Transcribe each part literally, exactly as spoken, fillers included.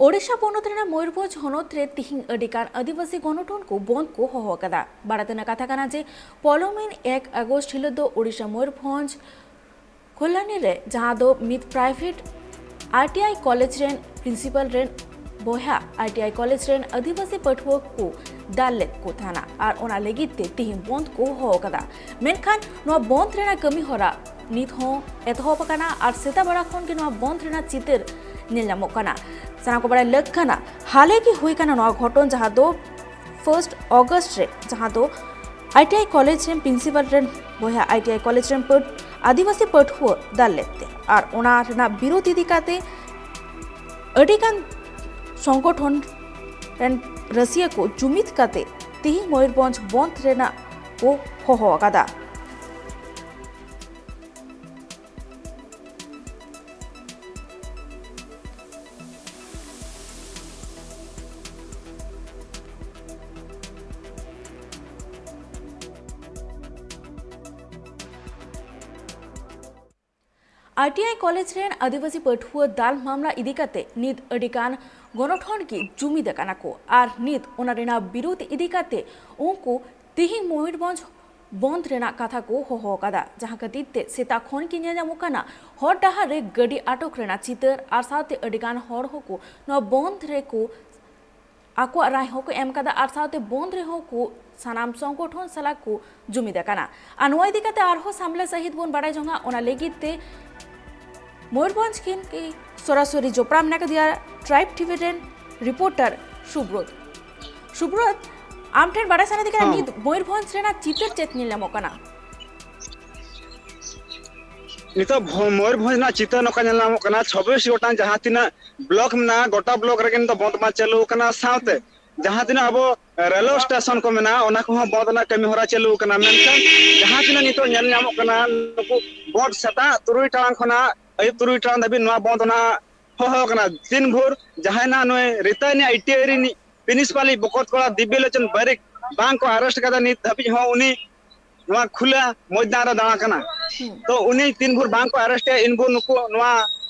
ᱳᱰᱤᱥᱟ ᱯᱚᱱᱚᱛ ᱨᱮᱱᱟᱜ ᱢᱚᱭᱩᱨᱵᱷᱚᱸᱡᱽ ᱦᱚᱱᱚᱛ ᱨᱮ ᱛᱤᱦᱤᱧ ᱟᱹᱰᱤ ᱜᱟᱱ ᱟᱹᱫᱤᱵᱟᱹᱥᱤ ᱜᱚᱱᱚᱴᱷᱚᱱ ᱠᱚ ᱵᱚᱱᱫ ᱠᱚ ᱦᱚᱦᱚ ᱟᱠᱟᱫᱟ᱾ ᱵᱟᱲᱟᱭ ᱛᱮᱱᱟᱜ ᱠᱟᱛᱷᱟ ᱠᱟᱱᱟ ᱡᱮ ᱯᱚᱞᱚᱢᱤᱱ ᱮᱠ ᱟᱜᱚᱥᱴ ᱦᱤᱞᱳᱜ ᱫᱚ ᱳᱰᱤᱥᱟ ᱢᱚᱭᱩᱨᱵᱷᱚᱸᱡᱽ ᱠᱚᱞᱞᱟᱱᱤ ᱨᱮ, ᱡᱟᱦᱟᱸ ᱫᱚ ᱢᱤᱫ private I T I college ᱨᱮᱱ ᱯᱨᱤᱱᱥᱤᱯᱟᱞ ᱨᱮᱱ ᱵᱚᱭᱦᱟ ᱟᱭ ᱴᱤ ᱟᱭ ᱠᱚᱞᱮᱡᱽ ᱨᱮᱱ ᱟᱹᱫᱤᱵᱟᱹᱥᱤ ᱯᱟᱹᱴᱷᱩᱣᱟᱹ ᱠᱚ ᱫᱟᱞ ᱞᱮᱫ ᱠᱚ ᱛᱟᱦᱮᱱᱟ, ᱟᱨ ᱚᱱᱟ ᱞᱟᱹᱜᱤᱫ ᱛᱮ ᱛᱤᱦᱤᱧ ᱵᱚᱱᱫ ᱠᱚ ᱦᱚᱦᱚ ᱟᱠᱟᱫᱟ᱾ ᱢᱮᱱᱠᱷᱟᱱ ᱱᱚᱣᱟ ᱵᱚᱱᱫ ᱨᱮᱱᱟᱜ ᱠᱟᱹᱢᱤ ᱦᱚᱨᱟ ᱱᱤᱛ ᱦᱚᱸ ᱮᱛᱚᱦᱚᱵ ᱟᱠᱟᱱᱟ ᱟᱨ ᱥᱮᱛᱟᱜ ᱵᱮᱲᱟ ᱠᱷᱚᱱ ᱜᱮ ᱱᱚᱣᱟ ᱵᱚᱱᱫ ᱨᱮᱱᱟᱜ ᱪᱤᱛᱟᱹᱨ ᱧᱮᱞ ᱧᱟᱢᱚᱜ ᱠᱟᱱᱟ᱾ ᱥᱟᱱᱟᱢ ᱠᱚ ᱵᱟᱲᱟᱭ ᱞᱟᱹᱠ ᱠᱟᱱᱟ, ᱦᱟᱞᱮ ᱜᱮ ᱦᱩᱭ ᱠᱟᱱᱟ ᱱᱚᱣᱟ ᱜᱷᱚᱴᱚᱱ, ᱡᱟᱦᱟᱸ ᱫᱚ ᱯᱷᱟᱨᱥᱴ ᱚᱜᱚᱥᱴ ᱨᱮ, ᱡᱟᱦᱟᱸ ᱫᱚ ᱟᱭ ᱴᱤ ᱟᱭ ᱠᱚᱞᱮᱡᱽ ᱨᱮᱱ ᱯᱨᱤᱱᱥᱤᱯᱟᱞ ᱨᱮᱱ ᱵᱚᱭᱦᱟ ᱟᱭ ᱴᱤ ᱟᱭ ᱠᱚᱞᱮᱡᱽ ᱨᱮᱱ ᱯᱟᱹᱴ-, ᱟᱹᱫᱤᱵᱟᱹᱥᱤ ᱯᱟᱹᱴᱷᱩᱣᱟᱹ ᱫᱟᱞ ᱞᱮᱫ ᱛᱮ, ᱟᱨ ᱚᱱᱟ ᱨᱮᱱᱟᱜ ᱵᱤᱨᱳᱫᱷ ᱤᱫᱤ ᱠᱟᱛᱮ ᱟᱹᱰᱤᱜᱟᱱ ᱥᱚᱝᱜᱚᱴᱷᱚᱱ ᱨᱮᱱ ᱨᱟᱹᱥᱤᱭᱟᱹ ᱠᱚ ᱡᱩᱢᱤᱫ ᱠᱟᱛᱮ ᱛᱤᱦᱤᱧ ᱢᱚᱭᱩᱨᱵᱷᱚᱸᱡᱽ ᱵᱚᱱᱫᱷ ᱨᱮᱱᱟᱜ ᱠᱚ ᱦᱚᱦᱚ ᱟᱠᱟᱫᱟ᱾ ᱟᱭ ᱴᱤ ᱟᱭ ᱠᱚᱞᱮᱡᱽ ᱨᱮᱱ ᱟᱹᱫᱤᱵᱟᱹᱥᱤ ᱯᱟᱹᱴᱷᱩᱣᱟᱹ ᱫᱟᱞ ᱢᱟᱢᱞᱟ ᱤᱫᱤ ᱠᱟᱛᱮ ᱱᱤᱛ ᱟᱹᱰᱤ ᱜᱟᱱ ᱜᱚᱱᱚᱴᱷᱚᱱ ᱜᱮ ᱡᱩᱢᱤᱫ ᱟᱠᱟᱱᱟ ᱠᱚ ᱟᱨ ᱱᱤᱛ ᱚᱱᱟ ᱨᱮᱱᱟᱜ ᱵᱤᱨᱩᱫᱷ ᱤᱫᱤ ᱠᱟᱛᱮ ᱩᱱᱠᱩ ᱛᱤᱦᱤᱧ ᱢᱚᱭᱩᱨᱵᱷᱚᱸᱡᱽ ᱵᱚᱱᱫᱷ ᱨᱮᱱᱟᱜ ᱠᱟᱛᱷᱟ ᱠᱚ ᱦᱚᱦᱚ ᱟᱠᱟᱫᱟ, ᱡᱟᱦᱟᱸ ᱠᱷᱟᱹᱛᱤᱨ ᱛᱮ ᱥᱮᱛᱟᱜ ᱠᱷᱚᱱ ᱜᱮ ᱧᱮᱞ ᱧᱟᱢᱚᱜ ᱠᱟᱱᱟ ᱦᱚᱨ ᱰᱟᱦᱟᱨ ᱨᱮ ᱜᱟᱹᱰᱤ ᱟᱴᱚᱠ ᱨᱮᱱᱟᱜ ᱪᱤᱛᱟᱹᱨ ᱟᱨ ᱥᱟᱶᱛᱮ ᱟᱹᱰᱤ ᱜᱟᱱ ᱦᱚᱲ ᱦᱚᱸᱠᱚ ᱱᱚᱣᱟ ᱵᱚᱱᱫᱷ ᱨᱮᱠᱚ ᱟᱠᱚᱣᱟᱜ ᱨᱟᱭ ᱦᱚᱸᱠᱚ ᱮᱢ ᱠᱟᱫᱟ ᱟᱨ ᱥᱟᱶᱛᱮ ᱵᱚᱱᱫᱷ ᱨᱮᱦᱚᱸ ᱠᱚ ᱥᱟᱱᱟᱢ ᱥᱚᱝᱜᱚᱴᱷᱚᱱ ᱥᱟᱞᱟᱜ ᱠᱚ ᱡᱩᱢᱤᱫ ᱟᱠᱟᱱᱟ᱾ ᱟᱨ ᱱᱚᱣᱟ ᱤᱫᱤ ᱠᱟᱛᱮ ᱟᱨᱦᱚᱸ ᱥᱟᱢᱞᱟ ᱥᱟᱹᱦᱤᱡ ᱵᱚᱱ ᱵᱟᱲᱟᱭ ᱡᱚᱝᱟ, ᱚᱱᱟ ᱞᱟᱹᱜᱤᱫ ᱛᱮ ᱢᱚᱭᱩᱨᱵᱷᱚᱸᱡᱽ ᱠᱷᱚᱱ ᱜᱮ ᱥᱚᱨᱟᱥᱚᱨᱤ ᱡᱚᱯᱲᱟᱣ ᱢᱮᱱᱟᱜ ᱟᱠᱟᱫᱮᱭᱟ ᱴᱨᱟᱭᱤᱵᱽ ᱴᱤ ᱵᱷᱤ ᱨᱮᱱ ᱨᱤᱯᱳᱨᱴᱟᱨ ᱥᱩᱵᱨᱚᱛ᱾ ᱥᱩᱵᱨᱚᱛ, ᱟᱢ ᱴᱷᱮᱱ ᱵᱟᱲᱟᱭ ᱥᱟᱱᱟᱭᱮᱫᱤᱧ ᱠᱟᱱᱟ, ᱦᱚᱸ᱾ ᱱᱤᱛ ᱢᱚᱭᱩᱨᱵᱷᱚᱸᱡᱽ ᱨᱮᱱᱟᱜ ᱪᱤᱛᱟᱹᱨ ᱪᱮᱫ ᱧᱮᱞ ᱧᱟᱢᱚᱜ ᱠᱟᱱᱟ? ᱱᱤᱛᱚᱜ ᱵᱷᱚ-, ᱢᱚᱭᱩᱨᱵᱷᱚᱸᱡᱽ ᱨᱮᱱᱟᱜ ᱪᱤᱛᱟᱹᱨ ᱱᱚᱝᱠᱟ ᱧᱮᱞ ᱧᱟᱢᱚᱜ ᱠᱟᱱᱟ, ᱪᱷᱚᱵᱵᱤᱥ ᱜᱚᱴᱟᱝ ᱡᱟᱦᱟᱸ ᱛᱤᱱᱟᱹᱜ ᱵᱞᱚᱠ ᱢᱮᱱᱟᱜᱼᱟ, ᱜᱚᱴᱟ ᱵᱞᱚᱠ ᱨᱮᱜᱮ ᱱᱤᱛᱚᱜ ᱵᱚᱱᱫ ᱢᱟ ᱪᱟᱹᱞᱩ ᱟᱠᱟᱱᱟ᱾ ᱥᱟᱶᱛᱮ ᱡᱟᱦᱟᱸ ᱛᱤᱱᱟᱹᱜ ᱟᱵᱚ ᱨᱮᱞᱣᱮ ᱥᱴᱮᱥᱚᱱ ᱠᱚ ᱢᱮᱱᱟᱜᱼᱟ, ᱚᱱᱟ ᱠᱚᱦᱚᱸ ᱵᱚᱱᱫ ᱨᱮᱱᱟᱜ ᱠᱟᱹᱢᱤ ᱦᱚᱨᱟ ᱪᱟᱹᱞᱩ ᱟᱠᱟᱱᱟ᱾ ᱢᱮᱱᱠᱷᱟᱱ ᱡᱟᱦᱟᱸ ᱛᱤᱱᱟᱹᱜ ᱱᱤᱛᱚᱜ ᱧᱮᱞ ᱧᱟᱢᱚᱜ ᱠᱟᱱᱟ, ᱱᱩᱠᱩ ᱵᱚᱱᱫ ᱥᱮᱛᱟᱜ ᱛᱩᱨᱩᱭ ᱴᱟᱲᱟᱝ ᱠᱷᱚᱱᱟᱜ ᱟᱹᱭᱩᱵ ᱛᱩᱨᱩᱭ ᱴᱟᱲᱟᱝ ᱫᱷᱟᱹᱵᱤᱡ ᱱᱚᱣᱟ ᱵᱚᱱᱫ ᱨᱮᱱᱟᱜ ᱦᱚᱦᱚ ᱟᱠᱟᱱᱟ᱾ ᱫᱤᱱ ᱵᱷᱳᱨ ᱡᱟᱦᱟᱸᱭ ᱱᱟᱜ ᱱᱩᱭ ᱨᱤᱛᱟᱭᱱᱤ ᱟᱭ ᱴᱤ ᱟᱭ ᱨᱤᱱᱤᱡ ᱯᱨᱤᱱᱥᱤᱯᱟᱞ ᱤᱡ ᱵᱚᱠᱚᱛ ᱠᱚᱲᱟ ᱫᱤᱵᱭᱚᱞᱳᱪᱚᱱ ᱵᱟᱨᱤᱠ ᱵᱟᱝ ᱠᱚ ᱟᱨᱮᱥᱴ ᱠᱟᱫᱟ, ᱱᱤᱛ ᱫᱷᱟᱹᱵᱤᱡ ᱦᱚᱸ ᱩᱱᱤ ᱱᱚᱣᱟ ᱠᱷᱩᱞᱟᱹ ᱢᱚᱭᱫᱟᱱ ᱨᱮ ᱫᱟᱬᱟ ᱠᱟᱱᱟ᱾ ᱦᱩᱸ᱾ ᱛᱚ ᱩᱱᱤ ᱛᱤᱱ ᱵᱷᱳᱨ ᱵᱟᱝ ᱠᱚ ᱟᱨᱮᱥᱴ ᱮᱭᱟ, ᱤᱱ ᱵᱷᱳᱨ ᱱᱩᱠᱩ ᱱᱚᱣᱟ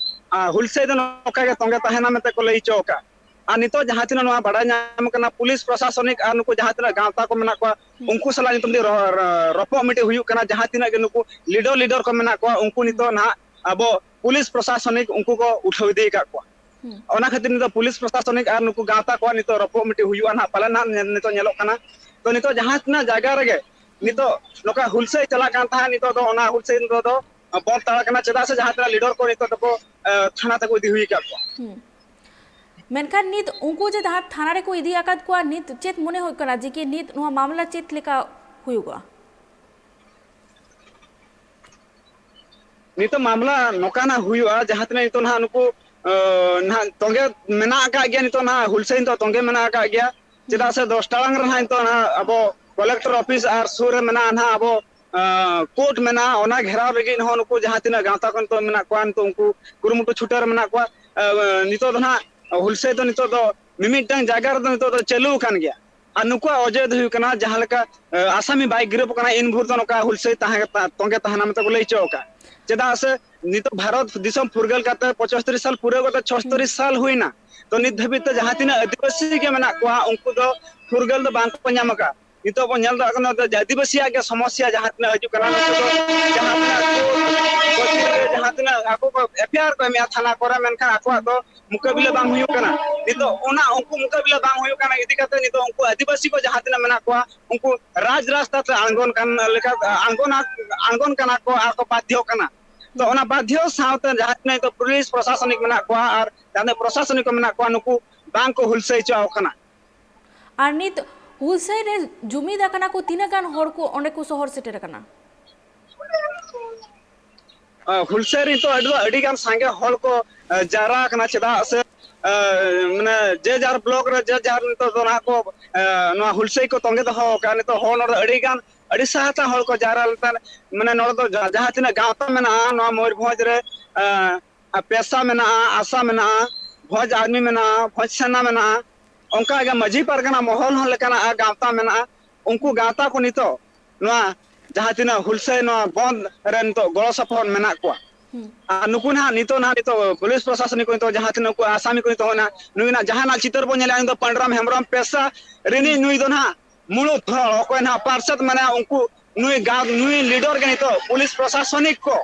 ᱟᱨ ᱦᱩᱞᱥᱟᱹᱭ ᱫᱚ ᱱᱚᱝᱠᱟ ᱜᱮ ᱛᱚᱸᱜᱮ ᱛᱟᱦᱮᱱᱟ ᱢᱮᱱᱛᱮ ᱠᱚ ᱞᱟᱹᱭ ᱦᱚᱪᱚ ᱟᱠᱟᱫ᱾ ᱟᱨ ᱱᱤᱛᱚᱜ ᱡᱟᱦᱟᱸ ᱛᱤᱱᱟᱹᱜ ᱱᱚᱣᱟ ᱵᱟᱲᱟᱭ ᱧᱟᱢ ᱠᱟᱱᱟ, ᱯᱩᱞᱤᱥ ᱯᱨᱚᱥᱟᱥᱚᱱᱤᱠ ᱟᱨ ᱱᱩᱠᱩ ᱡᱟᱦᱟᱸ ᱛᱤᱱᱟᱹᱜ ᱜᱟᱶᱛᱟ ᱠᱚ ᱢᱮᱱᱟᱜ ᱠᱚᱣᱟ, ᱦᱩᱸ᱾ ᱩᱱᱠᱩ ᱥᱟᱞᱟᱜ ᱱᱤᱛᱚᱜ ᱢᱤᱫᱴᱤᱡ ᱨᱚ-, ᱨᱚ-, ᱨᱚᱯᱚᱜ ᱢᱤᱫᱴᱤᱡ ᱦᱩᱭᱩᱜ ᱠᱟᱱᱟ᱾ ᱡᱟᱦᱟᱸ ᱛᱤᱱᱟᱹᱜ ᱜᱮ ᱱᱩᱠᱩ ᱞᱤᱰᱚᱨ ᱞᱤᱰᱚᱨ ᱠᱚ ᱢᱮᱱᱟᱜ ᱠᱚᱣᱟ, ᱩᱱᱠᱩ ᱦᱩᱸ᱾ ᱱᱤᱛᱚᱜ ᱱᱟᱦᱟᱜ ᱟᱵᱚ ᱯᱩᱞᱤᱥ ᱯᱨᱚᱥᱟᱥᱚᱱᱤᱠ ᱩᱱᱠᱩ ᱠᱚ ᱩᱴᱷᱟᱹᱣ ᱤᱫᱤ ᱟᱠᱟᱫ ᱠᱚᱣᱟ᱾ ᱦᱩᱸ᱾ ᱚᱱᱟ ᱠᱷᱟᱹᱛᱤᱨ ᱱᱤᱛᱚᱜ ᱯᱩᱞᱤᱥ ᱯᱨᱚᱥᱟᱥᱚᱱᱤᱠ ᱟᱨ ᱱᱩᱠᱩ ᱜᱟᱶᱛᱟ ᱠᱚᱣᱟᱜ ᱱᱤᱛᱚᱜ ᱨᱚᱯᱚᱜ ᱢᱤᱫᱴᱤᱡ ᱦᱩᱭᱩᱜᱼᱟ ᱱᱟᱦᱟᱜ, ᱯᱟᱞᱮ ᱱᱟᱦᱟᱜ ᱧᱮ-, ᱱᱤᱛᱚᱜ ᱧᱮᱞᱚᱜ ᱠᱟᱱᱟ᱾ ᱛᱚ ᱱᱤᱛᱚᱜ ᱡᱟᱦᱟᱸ ᱛᱤᱱᱟᱹᱜ ᱡᱟᱭᱜᱟ ᱨᱮᱜᱮ ᱦᱩᱸ᱾ ᱱᱤᱛᱚᱜ ᱱᱚᱝᱠᱟ ᱦᱩᱞᱥᱟᱹᱭ ᱪᱟᱞᱟᱜ ᱠᱟᱱ ᱛᱟᱦᱮᱸᱫ, ᱱᱤᱛᱚᱜ ᱫᱚ ᱚᱱᱟ ᱦᱩᱞᱥᱟᱹᱭ ᱱᱤᱛᱚᱜ ᱫᱚ ᱵᱚᱱᱫ ᱦᱟᱛᱟᱲ ᱠᱟᱱᱟ᱾ ᱪᱮᱫᱟᱜ ᱥᱮ ᱡᱟᱦᱟᱸ ᱛᱤᱱᱟᱹᱜ ᱞᱤᱰᱚᱨ ᱠᱚ ᱱᱤᱛᱚᱜ ᱫᱚᱠᱚ, ᱮ, ᱛᱷᱟᱱᱟ ᱛᱮᱠᱚ ᱤᱫᱤ ᱦᱩᱭ ᱟᱠᱟᱫ ᱠᱚᱣᱟ᱾ ᱦᱩᱸ᱾ ᱢᱮᱱᱠᱷᱟᱱ ᱱᱤᱛ ᱩᱱᱠᱩ ᱡᱮ ᱡᱟᱦᱟᱸ ᱛᱷᱟᱱᱟ ᱨᱮᱠᱚ ᱤᱫᱤ ᱟᱠᱟᱫ ᱠᱚᱣᱟ, ᱱᱤᱛ ᱪᱮᱫ ᱢᱚᱱᱮ ᱦᱩᱭᱩᱜ ᱠᱟᱱᱟ ᱡᱮ ᱠᱤ ᱱᱤᱛ ᱱᱚᱣᱟ ᱢᱟᱢᱞᱟ ᱪᱮᱫ ᱞᱮᱠᱟ ᱦᱩᱭᱩᱜᱚᱜᱼᱟ? ᱱᱤᱛᱚᱜ ᱢᱟᱢᱞᱟ ᱱᱚᱝᱠᱟᱱᱟᱜ ᱦᱩᱭᱩᱜᱼᱟ, ᱡᱟᱦᱟᱸ ᱛᱤᱱᱟᱹᱜ ᱱᱤᱛᱚᱜ ᱱᱟᱦᱟᱜ ᱱᱩᱠᱩ, ᱮ, ᱱᱟᱦᱟᱜ ᱛᱚᱸᱜᱮ ᱢᱮᱱᱟᱜ ᱟᱠᱟᱫ ᱜᱮᱭᱟ, ᱱᱤᱛᱚᱜ ᱱᱟᱦᱟᱜ ᱦᱩᱞᱥᱟᱹᱭ ᱱᱤᱛᱚᱜ ᱛᱚᱸᱜᱮ ᱢᱮᱱᱟᱜ ᱟᱠᱟᱫ ᱜᱮᱭᱟ᱾ ᱪᱮᱫᱟᱜ ᱥᱮ ᱫᱚᱥ ᱴᱟᱲᱟᱝ ᱨᱮ ᱱᱟᱦᱟᱜ ᱱᱤᱛᱚᱜ ᱱᱟᱦᱟᱜ ᱟᱵᱚ ᱠᱚᱞᱮᱠᱴᱚᱨ ᱚᱯᱷᱤᱥ ᱟᱨ ᱥᱩᱨ ᱨᱮ ᱢᱮᱱᱟᱜᱼᱟ ᱱᱟᱦᱟᱜ ᱟᱵᱚ, ᱮ, ᱠᱳᱨᱴ ᱢᱮᱱᱟᱜᱼᱟ, ᱚᱱᱟ ᱜᱷᱮᱨᱟᱣ ᱞᱟᱹᱜᱤᱫ ᱦᱚᱸ ᱱᱩᱠᱩ ᱡᱟᱦᱟᱸ ᱛᱤᱱᱟᱹᱜ ᱜᱟᱶᱛᱟ ᱠᱚ ᱱᱤᱛᱚᱜ ᱢᱮᱱᱟᱜ ᱠᱚᱣᱟ, ᱱᱤᱛᱚᱜ ᱩᱱᱠᱩ ᱠᱩᱨᱩᱢᱩᱴᱩ ᱪᱷᱩᱴᱟᱹᱣ ᱨᱮ ᱢᱮᱱᱟᱜ ᱠᱚᱣᱟ᱾ ᱮ, ᱱᱤᱛᱚᱜ ᱫᱚ ᱱᱟᱦᱟᱜ ᱦᱩᱞᱥᱟᱹᱭ ᱫᱚ ᱱᱤᱛᱚᱜ ᱫᱚ ᱢᱤᱢᱤᱫᱴᱟᱝ ᱡᱟᱭᱜᱟ ᱨᱮᱫᱚ ᱱᱤᱛᱚᱜ ᱫᱚ ᱪᱟᱹᱞᱩ ᱟᱠᱟᱱ ᱜᱮᱭᱟ᱾ ᱟᱨ ᱱᱩᱠᱩᱣᱟᱜ ᱚᱡᱮ ᱫᱚ ᱦᱩᱭᱩᱜ ᱠᱟᱱᱟ, ᱡᱟᱦᱟᱸ ᱞᱮᱠᱟ, ᱮ, ᱟᱥᱟᱢᱤ ᱵᱟᱭ ᱜᱤᱨᱟᱹᱯ ᱠᱟᱱᱟ, ᱤᱱ ᱵᱷᱳᱨ ᱫᱚ ᱱᱚᱝᱠᱟ ᱦᱩᱞᱥᱟᱹᱭ ᱛᱟᱦᱮᱸ ᱠᱟᱛᱟ-, ᱛᱚᱸᱜᱮ ᱛᱟᱦᱮᱱᱟ ᱢᱮᱱᱛᱮ ᱠᱚ ᱞᱟᱹᱭ ᱦᱚᱪᱚ ᱟᱠᱟᱫ᱾ ᱪᱮᱫᱟᱜ ᱥᱮ ᱱᱤᱛᱚᱜ ᱵᱷᱟᱨᱚᱛ ᱫᱤᱥᱚᱢ ᱯᱷᱩᱨᱜᱟᱹᱞ ᱠᱟᱛᱮ ᱯᱚᱸᱪᱟᱛᱛᱳᱨ ᱥᱟᱞ ᱯᱩᱨᱟᱹᱣ ᱠᱟᱛᱮ ᱪᱷᱚᱛᱛᱨᱤᱥ ᱥᱟᱞ ᱦᱩᱭᱱᱟ᱾ ᱛᱚ ᱱᱤᱛ ᱫᱷᱟᱹᱵᱤᱡ ᱛᱮ ᱡᱟᱦᱟᱸ ᱛᱤᱱᱟᱹᱜ ᱟᱹᱫᱤᱵᱟᱹᱥᱤ ᱜᱮ ᱢᱮᱱᱟᱜ ᱠᱚᱣᱟ, ᱩᱱᱠᱩ ᱫᱚ ᱯᱷᱩᱨᱜᱟᱹᱞ ᱫᱚ ᱵᱟᱝ ᱠᱚ ᱧᱟᱢ ᱟᱠᱟᱫ᱾ ᱱᱤᱛᱚᱜ ᱵᱚᱱ ᱧᱮᱞ ᱫᱟᱲᱮᱭᱟᱜ ᱠᱟᱱᱟ ᱡᱮ ᱟᱹᱫᱤᱵᱟᱹᱥᱤᱭᱟᱜ ᱜᱮ ᱥᱚᱢᱚᱥᱥᱟ ᱡᱟᱦᱟᱸ ᱛᱤᱱᱟᱹᱜ ᱦᱤᱡᱩᱜ ᱠᱟᱱᱟ, ᱱᱩᱠᱩ ᱫᱚ ᱡᱟᱦᱟᱸ ᱛᱤᱱᱟᱹᱜ ᱠᱳᱨᱴ ᱠᱚᱪᱟᱹᱨᱤ ᱨᱮ ᱡᱟᱦᱟᱸ ᱛᱤᱱᱟᱹᱜ ᱟᱠᱚ ᱠᱚ ᱮᱯᱷ ᱟᱭ ᱟᱨ ᱠᱚ ᱮᱢᱮᱜᱼᱟ ᱛᱷᱟᱱᱟ ᱠᱚᱨᱮ, ᱢᱮᱱᱠᱷᱟᱱ ᱟᱠᱚᱣᱟᱜ ᱫᱚ ᱢᱩᱠᱟᱹᱵᱤᱞᱟᱹ ᱵᱟᱝ ᱦᱩᱭᱩᱜ ᱠᱟᱱᱟ᱾ ᱱᱤᱛᱚᱜ ᱚᱱᱟ ᱩᱱᱠᱩ ᱢᱩᱠᱟᱹᱵᱤᱞᱟᱹ ᱵᱟᱝ ᱦᱩᱭᱩᱜ ᱠᱟᱱᱟ ᱤᱫᱤ ᱠᱟᱛᱮ ᱱᱤᱛᱚᱜ ᱩᱱᱠᱩ ᱟᱹᱫᱤᱵᱟᱹᱥᱤ ᱠᱚ ᱡᱟᱦᱟᱸ ᱛᱤᱱᱟᱹᱜ ᱢᱮᱱᱟᱜ ᱠᱚᱣᱟ, ᱩᱱᱠᱩ ᱨᱟᱡᱽ ᱨᱟᱥᱛᱟ ᱛᱮ ᱟᱬᱜᱚᱱ ᱠᱟᱱ ᱞᱮᱠᱟ, ᱟᱬᱜᱚᱱᱟ, ᱟᱬᱜᱚᱱ ᱠᱟᱱᱟ ᱠᱚ ᱟᱨ ᱠᱚ ᱵᱟᱫᱽᱫᱷᱚ ᱠᱟᱱᱟ᱾ ᱛᱚ ᱚᱱᱟ ᱵᱟᱫᱽᱫᱷᱚ ᱥᱟᱶᱛᱮ ᱡᱟᱦᱟᱸ ᱛᱤᱱᱟᱹᱜ ᱱᱤᱛᱚᱜ ᱯᱩᱞᱤᱥ ᱯᱨᱚᱥᱟᱥᱚᱱᱤᱠ ᱢᱮᱱᱟᱜ ᱠᱚᱣᱟ ᱟᱨ ᱡᱟᱦᱟᱸ ᱛᱤᱱᱟᱹᱜ ᱯᱨᱚᱥᱟᱥᱚᱱᱤᱠ ᱠᱚ ᱢᱮᱱᱟᱜ ᱠᱚᱣᱟ, ᱱᱩᱠᱩ ᱵᱟᱝ ᱠᱚ ᱦᱩᱞᱥᱟᱹᱭ ᱦᱚᱪᱚ ᱟᱠᱚ ᱠᱟᱱᱟ᱾ ᱟᱨ ᱱᱤᱛ ᱦᱩᱞᱥᱟᱹᱭ ᱨᱮ ᱡᱩᱢᱤᱫ ᱟᱠᱟᱱᱟ ᱠᱚ, ᱛᱤᱱᱟᱹᱜ ᱜᱟᱱ ᱦᱚᱲ ᱠᱚ ᱚᱸᱰᱮ ᱠᱚ ᱥᱚᱦᱚᱨ ᱥᱮᱴᱮᱨ ᱟᱠᱟᱱᱟ? ᱟ, ᱦᱩᱞᱥᱟᱹᱭ ᱨᱮ ᱱᱤᱛᱚᱜ ᱟᱹᱰᱤ, ᱟᱹᱰᱤ ᱜᱟᱱ ᱥᱟᱸᱜᱮ ᱦᱚᱲ ᱠᱚ, ᱟ, ᱡᱟᱣᱨᱟ ᱟᱠᱟᱱᱟ᱾ ᱪᱮᱫᱟᱜ ᱥᱮ, ᱟ, ᱢᱟᱱᱮ ᱡᱮ ᱡᱟᱨ ᱵᱞᱚᱠ ᱨᱮ ᱡᱮ ᱡᱟᱨ ᱱᱤᱛᱚᱜ ᱫᱚ ᱱᱟᱦᱟᱜ ᱠᱚ, ᱟ, ᱱᱚᱣᱟ ᱦᱩᱞᱥᱟᱹᱭ ᱠᱚ ᱛᱚᱸᱜᱮ ᱫᱚᱦᱚ ᱟᱠᱟᱫᱼᱟ᱾ ᱱᱤᱛᱚᱜ ᱦᱚᱲ ᱱᱚᱰᱮ ᱟᱹᱰᱤ ᱜᱟᱱ, ᱟᱹᱰᱤ ᱥᱟᱦᱛᱟ ᱦᱚᱲ ᱠᱚ ᱡᱟᱣᱨᱟ ᱞᱮᱱᱟ᱾ ᱢᱟᱱᱮ ᱱᱚᱰᱮ ᱫᱚ ᱡᱟ-, ᱡᱟᱦᱟᱸ ᱛᱤᱱᱟᱹᱜ ᱜᱟᱶᱛᱟ ᱢᱮᱱᱟᱜᱼᱟ ᱱᱚᱣᱟ ᱢᱚᱭᱩᱨᱵᱷᱚᱸᱡᱽ ᱨᱮ, ᱟ, ᱯᱮᱥᱟ ᱢᱮᱱᱟᱜᱼᱟ, ᱟᱥᱟ ᱢᱮᱱᱟᱜᱼᱟ, ᱵᱷᱚᱸᱡᱽ ᱟᱨᱢᱤ ᱢᱮᱱᱟᱜᱼᱟ, ᱵᱷᱚᱸᱡᱽ ᱥᱮᱱᱟ ᱢᱮᱱᱟᱜᱼᱟ, ᱚᱱᱠᱟ ᱜᱮ ᱢᱟᱹᱡᱷᱤ ᱯᱟᱨᱜᱟᱱᱟ ᱢᱚᱦᱚᱞ ᱦᱚᱸ ᱞᱮᱠᱟᱱᱟᱜ ᱜᱟᱶᱛᱟ ᱢᱮᱱᱟᱜᱼᱟ᱾ ᱩᱱᱠᱩ ᱜᱟᱶᱛᱟ ᱠᱚ ᱱᱤᱛᱚᱜ ᱱᱚᱣᱟ ᱡᱟᱦᱟᱸ ᱛᱤᱱᱟᱹᱜ ᱦᱩᱞᱥᱟᱹᱭ ᱱᱚᱣᱟ ᱵᱚᱱᱫ ᱨᱮ ᱱᱤᱛᱚᱜ ᱜᱚᱲᱚ ᱥᱚᱯᱚᱦᱚᱫ ᱢᱮᱱᱟᱜ ᱠᱚᱣᱟ᱾ ᱟᱨ ᱱᱩᱠᱩ ᱱᱟᱦᱟᱜ ᱱᱤᱛᱚᱜ, ᱱᱟᱦᱟᱜ ᱱᱤᱛᱚᱜ ᱯᱩᱞᱤᱥ ᱯᱨᱚᱥᱟᱥᱚᱱᱤᱠ ᱠᱚ ᱱᱤᱛᱚᱜ ᱡᱟᱦᱟᱸ ᱛᱤᱱᱟᱹᱜ ᱠᱚ ᱟᱥᱟᱢᱤ ᱠᱚ ᱱᱤᱛᱚᱜ ᱦᱮᱱᱟᱜ, ᱱᱩᱭ ᱱᱟᱦᱟᱜ ᱡᱟᱦᱟᱱᱟᱜ ᱪᱤᱛᱟᱹᱨ ᱵᱚᱱ ᱧᱮᱞᱮᱜᱼᱟ, ᱩᱱᱤ ᱫᱚ ᱯᱟᱱᱰᱨᱟᱢ ᱦᱮᱢᱵᱨᱚᱢ ᱯᱮᱥᱟ ᱨᱤᱱᱤᱡ ᱱᱩᱭ ᱫᱚ ᱱᱟᱦᱟᱜ ᱢᱩᱲᱩᱫ ᱦᱚᱲ, ᱚᱠᱚᱭ ᱱᱟᱦᱟᱜ ᱯᱟᱨᱥᱮᱫ ᱢᱟᱱᱮ ᱩᱱᱠᱩ ᱱᱩᱭ ᱜᱟᱶ-, ᱱᱩᱭ ᱞᱤᱰᱟᱨ ᱜᱮ ᱱᱤᱛᱚᱜ ᱯᱩᱞᱤᱥ ᱯᱨᱚᱥᱟᱥᱚᱱᱤᱠ ᱠᱚ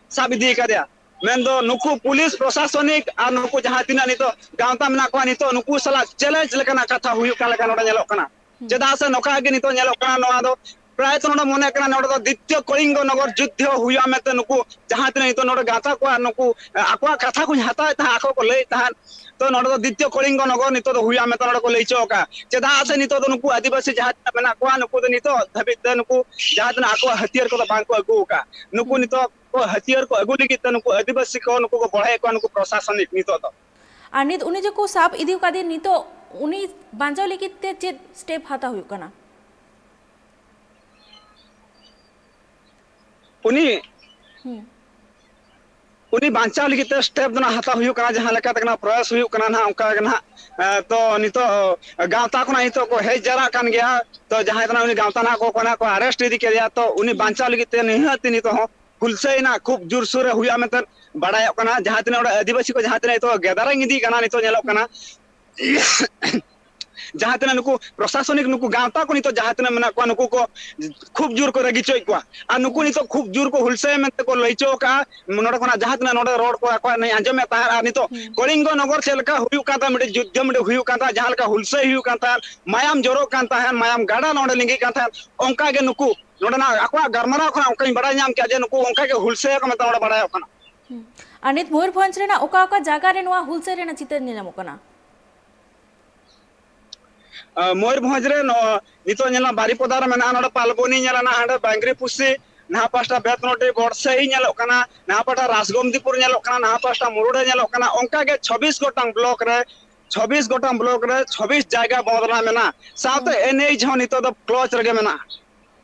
ᱥᱟᱵ ᱤᱫᱤ ᱠᱟᱫᱮᱭᱟ᱾ ᱢᱮᱱᱫᱚ ᱱᱩᱠᱩ ᱯᱩᱞᱤᱥ ᱯᱨᱚᱥᱟᱥᱚᱱᱤᱠ ᱟᱨ ᱱᱩᱠᱩ ᱡᱟᱦᱟᱸ ᱛᱤᱱᱟᱹᱜ ᱱᱤᱛᱚᱜ ᱜᱟᱶᱛᱟ ᱢᱮᱱᱟᱜ ᱠᱚᱣᱟ, ᱱᱤᱛᱚᱜ ᱱᱩᱠᱩ ᱥᱟᱞᱟᱜ ᱪᱮᱞᱮᱧᱡᱽ ᱞᱮᱠᱟᱱᱟᱜ ᱠᱟᱛᱷᱟ ᱦᱩᱭᱩᱜ ᱠᱟᱱ ᱞᱮᱠᱟ ᱱᱚᱰᱮ ᱧᱮᱞᱚᱜ ᱠᱟᱱᱟ᱾ ᱪᱮᱫᱟᱜ ᱥᱮ ᱱᱚᱝᱠᱟ ᱜᱮ ᱱᱤᱛᱚᱜ ᱧᱮᱞᱚᱜ ᱠᱟᱱᱟ, ᱱᱚᱣᱟ ᱫᱚ ᱯᱨᱟᱭ ᱛᱚ ᱱᱚᱰᱮ ᱢᱚᱱᱮ ᱠᱟᱱᱟ, ᱱᱚᱰᱮ ᱫᱚ ᱫᱤᱛᱭᱚ ᱠᱚᱞᱤᱝᱜᱚ ᱱᱚᱜᱚᱨ ᱡᱩᱫᱽᱫᱷᱚ ᱦᱩᱭᱩᱜᱼᱟ ᱢᱮᱱᱛᱮ ᱱᱩᱠᱩ ᱡᱟᱦᱟᱸ ᱛᱤᱱᱟᱹᱜ ᱱᱤᱛᱚᱜ ᱱᱚᱰᱮ ᱜᱟᱶᱛᱟ ᱠᱚᱣᱟ, ᱱᱩᱠᱩ, ᱮ, ᱟᱠᱚᱣᱟᱜ ᱠᱟᱛᱷᱟ ᱠᱚᱧ ᱦᱟᱛᱟᱣᱮᱫ ᱛᱟᱦᱮᱸᱫ, ᱟᱠᱚ ᱠᱚ ᱞᱟᱹᱭᱮᱫ ᱛᱟᱦᱮᱸᱫ᱾ ᱛᱚ ᱱᱚᱰᱮ ᱫᱚ ᱫᱤᱛᱭᱚ ᱠᱚᱞᱤᱝᱜᱚ ᱱᱚᱜᱚᱨ ᱱᱤᱛᱚᱜ ᱫᱚ ᱦᱩᱭᱩᱜᱼᱟ ᱢᱮᱱᱛᱮ ᱱᱚᱰᱮ ᱠᱚ ᱞᱟᱹᱭ ᱦᱚᱪᱚ ᱟᱠᱟᱫᱼᱟ᱾ ᱪᱮᱫᱟᱜ ᱥᱮ ᱱᱤᱛᱚᱜ ᱫᱚ ᱱᱩᱠᱩ ᱟᱹᱫᱤᱵᱟᱹᱥᱤ ᱡᱟᱦᱟᱸ ᱛᱤᱱᱟᱹᱜ ᱢᱮᱱᱟᱜ ᱠᱚᱣᱟ, ᱱᱩᱠᱩ ᱫᱚ ᱱᱤᱛᱚᱜ ᱫᱷᱟᱹᱵᱤᱡ ᱛᱮ ᱱᱩᱠᱩ ᱡᱟᱦᱟᱸ ᱛᱤᱱᱟᱹᱜ ᱟᱠᱚᱣᱟᱜ ᱦᱟᱹᱛᱭᱟᱹᱨ ᱠᱚᱫᱚ ᱵᱟᱝ ᱠᱚ ᱟᱹᱜᱩ ᱟᱠᱟᱫᱼᱟ᱾ ᱱᱩᱠᱩ ᱱᱤᱛᱚᱜ ᱠᱚ ᱦᱟᱹᱛᱭᱟᱹᱨ ᱠᱚ ᱟᱹᱜᱩ ᱞᱟᱹᱜᱤᱫ ᱛᱮ ᱱᱩᱠᱩ ᱟᱹᱫᱤᱵᱟᱹᱥᱤ ᱠᱚ ᱱᱩᱠᱩ ᱠᱚ ᱵᱚᱲᱦᱮᱫ ᱠᱚᱣᱟ ᱱᱩᱠᱩ ᱯᱨᱚᱥᱟᱥᱚᱱᱤᱠ ᱱᱤᱛᱚᱜ ᱫᱚ᱾ ᱟᱨ ᱱᱤᱛ ᱩᱱᱤ ᱡᱮᱠᱚ ᱥᱟᱵ ᱤᱫᱤ ᱟᱠᱟᱫᱮ, ᱱᱤᱛᱚᱜ ᱩᱱᱤ ᱵᱟᱧᱪᱟᱣ ᱞᱟᱹᱜᱤᱫ ᱛᱮ ᱪᱮᱫ ᱥᱴᱮᱯ ᱦᱟᱛᱟᱣ ᱦᱩᱭᱩᱜ ᱠᱟᱱᱟ? ᱩᱱᱤ ᱦᱩᱸ᱾ ᱩᱱᱤ ᱵᱟᱧᱪᱟᱣ ᱞᱟᱹᱜᱤᱫ ᱛᱮ ᱥᱴᱮᱯ ᱫᱚ ᱱᱟᱦᱟᱜ ᱦᱟᱛᱟᱣ ᱦᱩᱭᱩᱜ ᱠᱟᱱᱟ, ᱡᱟᱦᱟᱸ ᱞᱮᱠᱟᱛᱮ ᱠᱟᱱᱟ ᱯᱨᱚᱭᱟᱥ ᱦᱩᱭᱩᱜ ᱠᱟᱱᱟ ᱱᱟᱦᱟᱜ, ᱚᱱᱠᱟ ᱜᱮ ᱱᱟᱦᱟᱜ᱾ ᱮ, ᱛᱚ ᱱᱤᱛᱚᱜ ᱜᱟᱶᱛᱟ ᱠᱷᱚᱱᱟᱜ ᱱᱤᱛᱚᱜ ᱠᱚ ᱦᱮᱡ ᱡᱟᱣᱨᱟᱜ ᱠᱟᱱ ᱜᱮᱭᱟ᱾ ᱛᱚ ᱡᱟᱦᱟᱸᱭ ᱠᱟᱱᱟ ᱩᱱᱤ ᱜᱟᱶᱛᱟ ᱱᱟᱦᱟᱜ ᱠᱚ ᱠᱷᱚᱱᱟᱜ ᱠᱚ ᱟᱨᱮᱥᱴ ᱤᱫᱤ ᱠᱮᱫᱮᱭᱟ, ᱛᱚ ᱩᱱᱤ ᱦᱩᱸ᱾ ᱵᱟᱧᱪᱟᱣ ᱞᱟᱹᱜᱤᱫ ᱛᱮ ᱱᱤᱦᱟᱹᱛ ᱱᱤᱛᱚᱜ ᱦᱚᱸ ᱦᱩᱞᱥᱟᱹᱭ ᱱᱟᱦᱟᱜ ᱠᱷᱩᱵ ᱡᱳᱨᱥᱳᱨ ᱨᱮ ᱦᱩᱭᱩᱜᱼᱟ ᱢᱮᱱᱛᱮ ᱵᱟᱲᱟᱭᱚᱜ ᱠᱟᱱᱟ᱾ ᱡᱟᱦᱟᱸ ᱛᱤᱱᱟᱹᱜ ᱚᱸᱰᱮ ᱟᱹᱫᱤᱵᱟᱹᱥᱤ ᱠᱚ ᱡᱟᱦᱟᱸ ᱛᱤᱱᱟᱹᱜ ᱱᱤᱛᱚᱜ ᱜᱮᱫᱟᱨᱤᱝ ᱤᱫᱤ ᱠᱟᱱᱟ, ᱱᱤᱛᱚᱜ ᱧᱮᱞᱚᱜ ᱦᱩᱸ᱾ ᱠᱟᱱᱟ᱾ ᱡᱟᱦᱟᱸ ᱛᱤᱱᱟᱹᱜ ᱱᱩᱠᱩ ᱯᱨᱚᱥᱟᱥᱚᱱᱤᱠ ᱱᱩᱠᱩ ᱜᱟᱶᱛᱟ ᱠᱚ ᱱᱤᱛᱚᱜ ᱡᱟᱦᱟᱸ ᱛᱤᱱᱟᱹᱜ ᱢᱮᱱᱟᱜ ᱠᱚᱣᱟ, ᱱᱩᱠᱩ ᱠᱚ ᱠᱷᱩᱵ ᱡᱳᱨ ᱠᱚ ᱨᱟᱹᱜᱤ ᱦᱚᱪᱚᱭᱮᱫ ᱠᱚᱣᱟ᱾ ᱟᱨ ᱱᱩᱠᱩ ᱦᱩᱸ᱾ ᱱᱤᱛᱚᱜ ᱠᱷᱩᱵ ᱡᱳᱨ ᱠᱚ ᱦᱩᱞᱥᱟᱹᱭᱟ ᱢᱮᱱᱛᱮ ᱠᱚ ᱞᱟᱹᱭ ᱦᱚᱪᱚ ᱟᱠᱟᱫᱼᱟ᱾ ᱱᱚᱰᱮ ᱠᱷᱚᱱᱟᱜ ᱡᱟᱦᱟᱸ ᱛᱤᱱᱟᱹᱜ ᱱᱚᱰᱮ ᱨᱚᱲ ᱠᱚ ᱟᱠᱚᱣᱟᱜ ᱱᱩᱭ ᱟᱸᱡᱚᱢᱮᱫ ᱛᱟᱦᱮᱸᱫ, ᱟᱨ ᱱᱤᱛᱚᱜ ᱦᱩᱸ᱾ ᱠᱚᱞᱤᱝᱜᱚ ᱱᱚᱜᱚᱨ ᱪᱮᱫ ᱞᱮᱠᱟ ᱦᱩᱭᱩᱜ ᱠᱟᱱ ᱛᱟᱦᱮᱸᱫ, ᱢᱤᱫᱴᱮᱡ ᱡᱩᱫᱽᱫᱷᱚ ᱢᱤᱫᱴᱮᱡ ᱦᱩᱭᱩᱜ ᱠᱟᱱ ᱛᱟᱦᱮᱸᱫ, ᱡᱟᱦᱟᱸ ᱞᱮᱠᱟ ᱦᱩᱞᱥᱟᱹᱭ ᱦᱩᱭᱩᱜ ᱠᱟᱱ ᱛᱟᱦᱮᱸᱫ, ᱢᱟᱭᱟᱢ ᱡᱚᱨᱚᱜ ᱠᱟᱱ ᱛᱟᱦᱮᱸᱫ, ᱢᱟᱭᱟᱢ ᱜᱟᱰᱟ ᱱᱚᱰᱮ ᱞᱤᱸᱜᱤᱜ ᱠᱟᱱ ᱛᱟᱦᱮᱸᱫ, ᱚᱱᱠᱟ ᱜᱮ ᱱᱩᱠᱩ ᱱᱚᱰᱮᱱᱟᱜ ᱟᱠᱚᱣᱟᱜ ᱜᱟᱞᱢᱟᱨᱟᱣ ᱠᱷᱚᱱᱟᱜ ᱚᱱᱠᱟᱧ ᱵᱟᱲᱟᱭ ᱧᱟᱢ ᱠᱮᱫᱼᱟ ᱡᱮ ᱱᱩᱠᱩ ᱚᱱᱠᱟ ᱜᱮ ᱦᱩᱞᱥᱟᱹᱭᱟ ᱠᱚ ᱢᱮᱱᱛᱮ ᱱᱚᱰᱮ ᱵᱟᱲᱟᱭᱚᱜ ᱠᱟᱱᱟ᱾ ᱦᱩᱸ᱾ ᱟᱨ ᱱᱤᱛ ᱢᱚᱭᱩᱨᱵᱷᱚᱸᱡᱽ ᱨᱮᱱᱟᱜ ᱚᱠᱟ ᱚᱠᱟ ᱡᱟᱭᱜᱟ ᱨᱮ ᱱᱚᱣᱟ ᱦᱩᱞᱥᱟᱹᱭ ᱨᱮᱱᱟᱜ ᱪᱤᱛᱟᱹᱨ ᱧᱮᱞ ᱧᱟᱢᱚᱜ ᱠᱟᱱᱟ? ᱟᱸ, ᱢᱚᱭᱩᱨᱵᱷᱚᱸᱡᱽ ᱨᱮ ᱱᱚ-, ᱱᱤᱛᱚᱜ ᱧᱮᱞᱚᱜ ᱵᱟᱨᱤᱯᱚᱫᱟ ᱨᱮ ᱢᱮᱱᱟᱜᱼᱟ, ᱱᱚᱰᱮ ᱯᱟᱞᱵᱚᱱᱤ ᱧᱮᱞ ᱮᱱᱟ, ᱦᱟᱸᱰᱮ ᱵᱟᱝᱜᱽᱨᱤᱯᱩᱥᱤ, ᱱᱟᱦᱟᱜ ᱯᱟᱥᱴᱟ ᱵᱮᱛᱱᱚᱴᱤ ᱵᱚᱲᱥᱟᱹᱦᱤ ᱧᱮᱞᱚᱜ ᱠᱟᱱᱟ, ᱱᱟᱦᱟᱜ ᱯᱟᱥᱴᱟ ᱨᱟᱥᱜᱚᱢᱫᱤᱯᱩᱨ ᱧᱮᱞᱚᱜ ᱠᱟᱱᱟ, ᱱᱟᱦᱟᱜ ᱯᱟᱥᱴᱟ ᱢᱩᱨᱩᱰᱮ ᱧᱮᱞᱚᱜ ᱠᱟᱱᱟ᱾ ᱚᱱᱠᱟ ᱜᱮ ᱪᱷᱚᱵᱵᱤᱥ ᱜᱚᱴᱟᱝ ᱵᱞᱚᱠ ᱨᱮ, ᱪᱷᱚᱵᱵᱤᱥ ᱜᱚᱴᱟᱝ ᱵᱞᱚᱠ ᱨᱮ ᱪᱷᱚᱵᱵᱤᱥ ᱡᱟᱭᱜᱟ ᱵᱚᱱᱫ ᱨᱮᱱᱟᱜ ᱢᱮᱱᱟᱜᱼᱟ᱾ ᱥᱟᱶᱛᱮ ᱦᱩᱸ᱾ ᱮᱱ ᱮᱭᱤᱪ ᱦᱚᱸ ᱱᱤᱛᱚᱜ ᱫᱚ ᱠᱞᱚᱪ ᱨᱮᱜᱮ ᱢᱮᱱᱟᱜᱼᱟ᱾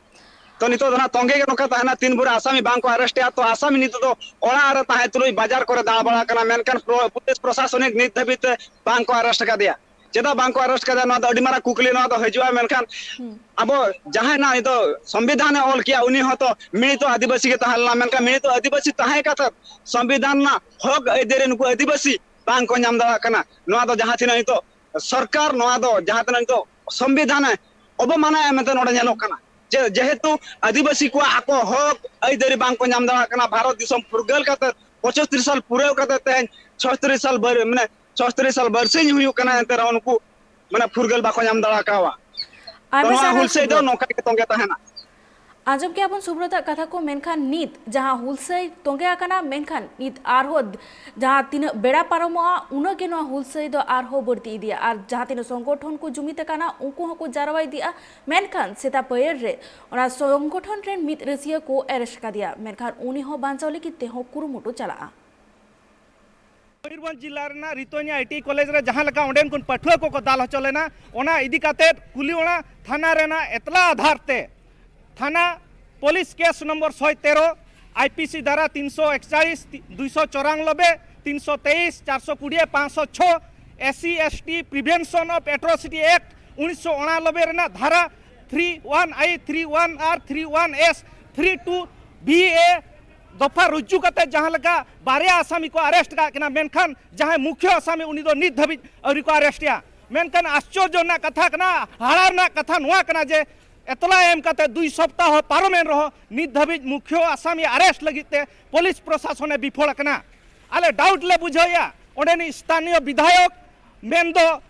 ᱛᱚ ᱱᱤᱛᱚᱜ ᱫᱚ ᱱᱟᱦᱟᱜ ᱛᱚᱸᱜᱮ ᱜᱮ ᱱᱚᱝᱠᱟ ᱛᱟᱦᱮᱱᱟ, ᱛᱤᱱ ᱵᱷᱳᱨ ᱟᱥᱟᱢᱤ ᱵᱟᱝ ᱠᱚ ᱟᱨᱮᱥᱴᱮᱜᱼᱟ᱾ ᱛᱚ ᱟᱥᱟᱢᱤ ᱱᱤᱛᱚᱜ ᱫᱚ ᱚᱲᱟᱜ ᱨᱮ ᱛᱟᱦᱮᱸ ᱛᱩᱞᱩᱡ ᱵᱟᱡᱟᱨ ᱠᱚᱨᱮ ᱫᱟᱬᱟ ᱵᱟᱲᱟ ᱦᱩᱸ᱾ ᱠᱟᱱᱟ, ᱢᱮᱱᱠᱷᱟᱱ ᱯᱨᱚ-, ᱯᱩᱞᱤᱥ ᱯᱨᱚᱥᱟᱥᱚᱱᱤᱠ ᱱᱤᱛ ᱫᱷᱟᱹᱵᱤᱡ ᱛᱮ ᱵᱟᱝ ᱠᱚ ᱟᱨᱮᱥᱴ ᱟᱠᱟᱫᱮᱭᱟ᱾ ᱪᱮᱫᱟᱜ ᱵᱟᱝ ᱠᱚ ᱟᱨᱮᱥᱴ ᱠᱟᱫᱟ? ᱱᱚᱣᱟ ᱫᱚ ᱟᱹᱰᱤ ᱢᱟᱨᱟᱝ ᱠᱩᱠᱞᱤ ᱱᱚᱣᱟ ᱫᱚ ᱦᱤᱡᱩᱜᱼᱟ᱾ ᱢᱮᱱᱠᱷᱟᱱ ᱟᱵᱚ ᱡᱟᱦᱟᱸᱭ ᱱᱟᱜ ᱱᱤᱛᱚᱜ ᱥᱚᱝᱵᱤᱫᱷᱟᱱᱮ ᱚᱞ ᱠᱮᱜᱼᱟ, ᱩᱱᱤ ᱦᱚᱸᱛᱚ ᱢᱤᱫ ᱫᱚ ᱟᱹᱫᱤᱵᱟᱹᱥᱤ ᱜᱮ ᱛᱟᱦᱮᱸ ᱞᱮᱱᱟ, ᱢᱮᱱᱠᱷᱟᱱ ᱢᱤᱫ ᱫᱚ ᱟᱹᱫᱤᱵᱟᱹᱥᱤ ᱛᱟᱦᱮᱸ ᱠᱟᱛᱮ ᱥᱚᱝᱵᱤᱫᱷᱟᱱ ᱨᱮᱱᱟᱜ ᱦᱚᱠ ᱟᱹᱭᱫᱟᱹᱨᱤ ᱱᱩᱠᱩ ᱟᱹᱫᱤᱵᱟᱹᱥᱤ ᱵᱟᱝ ᱠᱚ ᱧᱟᱢ ᱫᱟᱲᱮᱭᱟᱜ ᱠᱟᱱᱟ᱾ ᱱᱚᱣᱟ ᱫᱚ ᱡᱟᱦᱟᱸ ᱛᱤᱱᱟᱹᱜ ᱱᱤᱛᱚᱜ ᱥᱚᱨᱠᱟᱨ, ᱱᱚᱣᱟ ᱫᱚ ᱡᱟᱦᱟᱸ ᱛᱤᱱᱟᱹᱜ ᱱᱤᱛᱚᱜ ᱥᱚᱝᱵᱤᱫᱷᱟᱱᱮ ᱚᱵᱚᱢᱟᱱᱟᱭᱟ ᱢᱮᱱᱛᱮ ᱱᱚᱰᱮ ᱧᱮᱞᱚᱜ ᱠᱟᱱᱟ᱾ ᱡᱮ, ᱡᱮᱦᱮᱛᱩ ᱟᱹᱫᱤᱵᱟᱹᱥᱤ ᱠᱚᱣᱟᱜ ᱟᱠᱚ ᱦᱚᱠ ᱟᱹᱭᱫᱟᱹᱨᱤ ᱵᱟᱝ ᱠᱚ ᱧᱟᱢ ᱫᱟᱲᱮᱭᱟᱜ ᱠᱟᱱᱟ, ᱵᱷᱟᱨᱚᱛ ᱫᱤᱥᱚᱢ ᱯᱷᱩᱨᱜᱟᱹᱞ ᱠᱟᱛᱮ ᱯᱚᱸᱪᱟᱥᱴᱤ ᱥᱟᱞ ᱯᱩᱨᱟᱹᱣ ᱠᱟᱛᱮ ᱛᱮᱦᱮᱧ ᱪᱷᱚᱭᱛᱨᱤᱥ ᱥᱟᱞ ᱵᱟᱨ-, ᱢᱟᱱᱮ ᱪᱷᱚᱭᱛᱨᱤᱥ ᱥᱟᱞ ᱵᱟᱨᱥᱤᱧ ᱦᱩᱭᱩᱜ ᱠᱟᱱᱟ, ᱮᱱᱛᱮ ᱨᱮᱦᱚᱸ ᱩᱱᱠᱩ ᱢᱟᱱᱮ ᱯᱷᱩᱨᱜᱟᱹᱞ ᱵᱟᱠᱚ ᱧᱟᱢ ᱫᱟᱲᱮ ᱠᱟᱣᱟ᱾ ᱛᱚ ᱟᱭᱢᱟ ᱱᱚᱣᱟ ᱥᱟᱨᱦᱟᱣ ᱦᱩᱞᱥᱟᱹᱭ ᱫᱚ ᱥᱩᱵᱨᱚᱛ᱾ ᱱᱚᱝᱠᱟ ᱜᱮ ᱛᱚᱸᱜᱮ ᱛᱟᱦᱮᱱᱟ᱾ ᱟᱸᱡᱚᱢ ᱠᱮᱜᱼᱟ ᱵᱚᱱ ᱥᱩᱵᱨᱚᱛᱟᱜ ᱠᱟᱛᱷᱟ ᱠᱚ, ᱢᱮᱱᱠᱷᱟᱱ ᱱᱤᱛ ᱡᱟᱦᱟᱸ ᱦᱩᱞᱥᱟᱹᱭ ᱛᱚᱸᱜᱮ ᱟᱠᱟᱱᱟ, ᱢᱮᱱᱠᱷᱟᱱ ᱱᱤᱛ ᱟᱨᱦᱚᱸ ᱡᱟᱦᱟᱸ ᱛᱤᱱᱟᱹᱜ ᱵᱮᱲᱟ ᱯᱟᱨᱚᱢᱚᱜᱼᱟ, ᱩᱱᱟᱹᱜ ᱜᱮ ᱱᱚᱣᱟ ᱦᱩᱞᱥᱟᱹᱭ ᱫᱚ ᱟᱨᱦᱚᱸ ᱵᱟᱹᱲᱛᱤ ᱤᱫᱤᱜᱼᱟ᱾ ᱟᱨ ᱡᱟᱦᱟᱸ ᱛᱤᱱᱟᱹᱜ ᱥᱚᱝᱜᱚᱴᱷᱚᱱ ᱠᱚ ᱡᱩᱢᱤᱫ ᱟᱠᱟᱱᱟ, ᱩᱱᱠᱩ ᱦᱚᱸᱠᱚ ᱡᱟᱨᱣᱟ ᱤᱫᱤᱜᱼᱟ, ᱢᱮᱱᱠᱷᱟᱱ ᱥᱮᱛᱟᱜ ᱯᱟᱹᱭᱟᱹᱨ ᱨᱮ ᱚᱱᱟ ᱥᱚᱝᱜᱚᱴᱷᱚᱱ ᱨᱮᱱ ᱢᱤᱫ ᱨᱟᱹᱥᱤᱭᱟᱹ ᱠᱚ ᱮᱨᱮᱥᱴ ᱟᱠᱟᱫᱮᱭᱟ, ᱢᱮᱱᱠᱷᱟᱱ ᱩᱱᱤ ᱦᱚᱸ ᱵᱟᱧᱪᱟᱣ ᱞᱟᱹᱜᱤᱫ ᱛᱮᱦᱚᱸ ᱠᱩᱨᱩᱢᱩᱴᱩ ᱪᱟᱞᱟᱜᱼᱟ᱾ ᱢᱚᱭᱩᱨᱵᱷᱚᱸᱡᱽ ᱡᱤᱞᱟ ᱨᱮᱱᱟᱜ ᱨᱤᱛᱩᱧᱟ ᱟᱭ ᱴᱤ ᱟᱭ ᱠᱚᱞᱮᱡᱽ ᱨᱮ ᱡᱟᱦᱟᱸ ᱞᱮᱠᱟ ᱚᱸᱰᱮᱱ ᱠᱷᱚᱱ ᱯᱟᱹᱴᱷᱩᱣᱟᱹ ᱠᱚᱠᱚ ᱫᱟᱞ ᱦᱚᱪᱚ ᱞᱮᱱᱟ, ᱚᱱᱟ ᱤᱫᱤ ᱠᱟᱛᱮ ᱠᱩᱞᱤ ᱚᱲᱟᱜ ᱛᱷᱟᱱᱟ ᱨᱮᱱᱟᱜ ᱮᱛᱞᱟ ᱟᱫᱷᱟᱨ ᱛᱮ ᱛᱷᱟᱱᱟ ᱯᱩᱞᱤᱥ ᱠᱮᱥ ᱱᱚᱢᱵᱚᱨ ᱥᱚᱭ ᱛᱮᱨᱚ, ᱟᱭ ᱯᱤ ᱥᱤ ᱫᱷᱟᱨᱟ ᱛᱤᱱᱥᱚ ᱮᱠᱪᱟᱞᱤᱥ, ᱫᱩᱭᱥᱚ ᱪᱚᱨᱟᱱᱚᱵᱵᱮ, ᱛᱤᱱᱥᱚ ᱛᱮᱭᱤᱥ, ᱪᱟᱨᱥᱚ ᱠᱩᱲᱤ, ᱯᱟᱸᱪᱥᱚ ᱪᱷᱚ, S C S T Prevention of Atrocity Act ᱩᱱᱤᱥᱥᱚ ᱩᱱᱟᱱᱚᱵᱵᱮ ᱨᱮᱱᱟᱜ ᱫᱷᱟᱨᱟ three one I, three one R three one S, three two B A ᱫᱚᱯᱷᱟ ᱨᱩᱡᱩ ᱠᱟᱛᱮ ᱡᱟᱦᱟᱸ ᱞᱮᱠᱟ ᱵᱟᱨᱭᱟ ᱟᱥᱟᱢᱤ ᱠᱚ ᱟᱨᱮᱥᱴ ᱠᱟᱜ ᱠᱤᱱᱟ, ᱢᱮᱱᱠᱷᱟᱱ ᱡᱟᱦᱟᱸᱭ ᱢᱩᱠᱷᱭᱟᱹ ᱟᱥᱟᱢᱤ ᱩᱱᱤ ᱫᱚ ᱱᱤᱛ ᱫᱷᱟᱹᱵᱤᱡ ᱟᱹᱣᱨᱤ ᱠᱚ ᱟᱨᱮᱥᱴᱮᱭᱟ᱾ ᱢᱮᱱᱠᱷᱟᱱ ᱟᱥᱪᱚᱨᱡᱚ ᱨᱮᱱᱟᱜ ᱠᱟᱛᱷᱟ ᱠᱟᱱᱟ, ᱦᱟᱦᱟᱲᱟ ᱨᱮᱱᱟᱜ ᱠᱟᱛᱷᱟ ᱱᱚᱣᱟ ᱠᱟᱱᱟ ᱡᱮ ᱮᱛᱞᱟ ᱮᱢ ᱠᱟᱛᱮ ᱫᱩᱭ ᱥᱚᱯᱛᱟᱦᱚ ᱯᱟᱨᱚᱢᱮᱱ ᱨᱮᱦᱚᱸ ᱱᱤᱛ ᱫᱷᱟᱹᱵᱤᱡ ᱢᱩᱠᱷᱭᱟᱹ ᱟᱥᱟᱢᱤ ᱟᱨᱮᱥᱴ ᱞᱟᱹᱜᱤᱫ ᱛᱮ ᱯᱩᱞᱤᱥ ᱯᱨᱚᱥᱟᱥᱚᱱᱮ ᱵᱤᱯᱷᱚᱲ ᱟᱠᱟᱱᱟ᱾ ᱟᱞᱮ ᱰᱟᱣᱩᱴ ᱞᱮ ᱵᱩᱡᱷᱟᱹᱣᱮᱫᱼᱟ, ᱚᱸᱰᱮᱱᱤᱡ ᱥᱛᱷᱟᱱᱤᱭᱚ ᱵᱤᱫᱷᱟᱭᱚᱠ ᱢᱮᱱᱫᱚ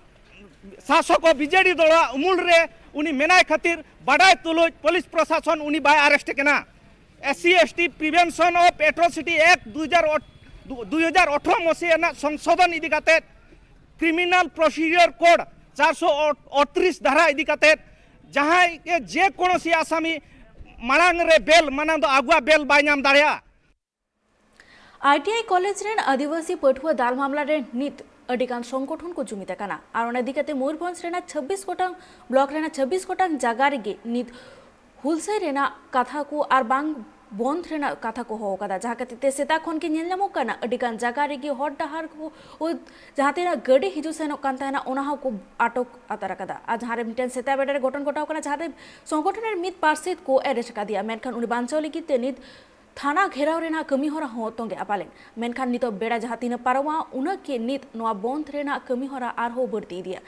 ᱥᱟᱥᱚᱠ ᱵᱤᱡᱮᱰᱤ ᱫᱚᱞᱟᱜ ᱩᱢᱩᱞ ᱨᱮ ᱩᱱᱤ ᱢᱮᱱᱟᱭ ᱠᱷᱟᱹᱛᱤᱨ ᱵᱟᱰᱟᱭ ᱛᱩᱞᱩᱡ ᱯᱩᱞᱤᱥ ᱯᱨᱚᱥᱟᱥᱚᱱ ᱩᱱᱤ ᱵᱟᱭ ᱟᱨᱮᱥᱴ ᱠᱟᱱᱟ᱾ S C S T Prevention of Atrocity Act ᱫᱩ ᱦᱟᱡᱟᱨ ᱟᱴᱷᱨᱚ ᱢᱚᱥᱤᱦᱟ ᱨᱮᱱᱟᱜ ᱥᱚᱝᱥᱳᱫᱷᱚᱱ ᱤᱫᱤ ᱠᱟᱛᱮ Criminal Procedure Code ᱪᱟᱨᱥᱚ ᱟᱴᱛᱨᱤᱥ ᱫᱷᱟᱨᱟ ᱤᱫᱤ ᱠᱟᱛᱮ ᱡᱟᱦᱟᱸᱭ ᱜᱮ ᱡᱮ ᱠᱳᱱᱳ ᱥᱤ ᱟᱥᱟᱢᱤ ᱢᱟᱲᱟᱝ ᱨᱮ ᱵᱮᱞ, ᱢᱟᱱᱟᱣ ᱫᱚ ᱟᱜᱩᱣᱟ ᱵᱮᱞ ᱵᱟᱭ ᱧᱟᱢ ᱫᱟᱲᱮᱭᱟᱜᱼᱟ᱾ ᱟᱭ ᱴᱤ ᱟᱭ ᱠᱚᱞᱮᱡᱽ ᱨᱮᱱ ᱟᱹᱫᱤᱵᱟᱹᱥᱤ ᱯᱟᱹᱴᱷᱩᱣᱟᱹ ᱫᱟᱞ ᱢᱟᱢᱞᱟ ᱨᱮ ᱱᱤᱛ ᱟᱹᱰᱤ ᱜᱟᱱ ᱥᱚᱝᱜᱚᱴᱷᱚᱱ ᱠᱚ ᱡᱩᱢᱤᱫ ᱟᱠᱟᱱᱟ᱾ ᱟᱨ ᱚᱱᱟ ᱤᱫᱤ ᱠᱟᱛᱮ ᱢᱚᱭᱩᱨᱵᱷᱚᱸᱡᱽ ᱨᱮᱱᱟᱜ ᱪᱷᱟᱵᱵᱤᱥ ᱜᱚᱴᱟᱝ ᱵᱞᱚᱠ ᱨᱮᱱᱟᱜ ᱪᱷᱟᱵᱵᱤᱥ ᱜᱚᱴᱟᱝ ᱡᱟᱭᱜᱟ ᱨᱮᱜᱮ ᱱᱤᱛ ᱦᱩᱞᱥᱟᱹᱭ ᱨᱮᱱᱟᱜ ᱠᱟᱛᱷᱟ ᱠᱚ ᱟᱨ ᱵᱟᱝ ᱵᱚᱱᱫᱷ ᱨᱮᱱᱟᱜ ᱠᱟᱛᱷᱟ ᱠᱚ ᱦᱚᱦᱚ ᱟᱠᱟᱫᱟ, ᱡᱟᱦᱟᱸ ᱠᱷᱟᱹᱛᱤᱨ ᱛᱮ ᱥᱮᱛᱟᱜ ᱠᱷᱚᱱ ᱜᱮ ᱧᱮᱞ ᱧᱟᱢᱚᱜ ᱠᱟᱱᱟ ᱟᱹᱰᱤ ᱜᱟᱱ ᱡᱟᱭᱜᱟ ᱨᱮᱜᱮ ᱦᱚᱨ ᱰᱟᱦᱟᱨ ᱠᱚ, ᱡᱟᱦᱟᱸ ᱛᱤᱱᱟᱹᱜ ᱜᱟᱹᱰᱤ ᱦᱤᱡᱩᱜ ᱥᱮᱱᱚᱜ ᱠᱟᱱ ᱛᱟᱦᱮᱱᱟ, ᱚᱱᱟ ᱦᱚᱸᱠᱚ ᱟᱴᱚᱠ ᱦᱟᱛᱟᱲ ᱟᱠᱟᱫᱟ᱾ ᱟᱨ ᱡᱟᱦᱟᱸ ᱨᱮ ᱢᱤᱫᱴᱮᱱ ᱥᱮᱛᱟᱜ ᱵᱮᱲᱟ ᱨᱮ ᱜᱷᱚᱴᱚᱱ ᱜᱷᱚᱴᱟᱣ ᱠᱟᱱᱟ, ᱡᱟᱦᱟᱸ ᱨᱮ ᱥᱚᱝᱜᱚᱴᱷᱚᱱ ᱨᱮᱱ ᱢᱤᱫ ᱯᱟᱨᱥᱮᱛ ᱠᱚ arrest ᱟᱠᱟᱫᱮᱭᱟ, ᱢᱮᱱᱠᱷᱟᱱ ᱩᱱᱤ ᱵᱟᱧᱪᱟᱣ ᱞᱟᱹᱜᱤᱫ ᱛᱮ ᱱᱤᱛ ᱛᱷᱟᱱᱟ ᱜᱷᱮᱨᱟᱣ ᱨᱮᱱᱟᱜ ᱠᱟᱹᱢᱤ ᱦᱚᱨᱟ ᱦᱚᱸ ᱛᱚᱸᱜᱮᱜᱼᱟ ᱯᱟᱞᱮᱱ᱾ ᱢᱮᱱᱠᱷᱟᱱ ᱱᱤᱛᱚᱜ ᱵᱮᱲᱟ ᱡᱟᱦᱟᱸ ᱛᱤᱱᱟᱹᱜ ᱯᱟᱨᱚᱢᱚᱜᱼᱟ, ᱩᱱᱟᱹᱜ ᱜᱮ ᱱᱤᱛ ᱱᱚᱣᱟ ᱵᱚᱱᱫᱷ ᱨᱮᱱᱟᱜ ᱠᱟᱹᱢᱤ ᱦᱚᱨᱟ ᱟᱨᱦᱚᱸ ᱵᱟᱹᱲᱛᱤ ᱤᱫᱤᱜᱼᱟ᱾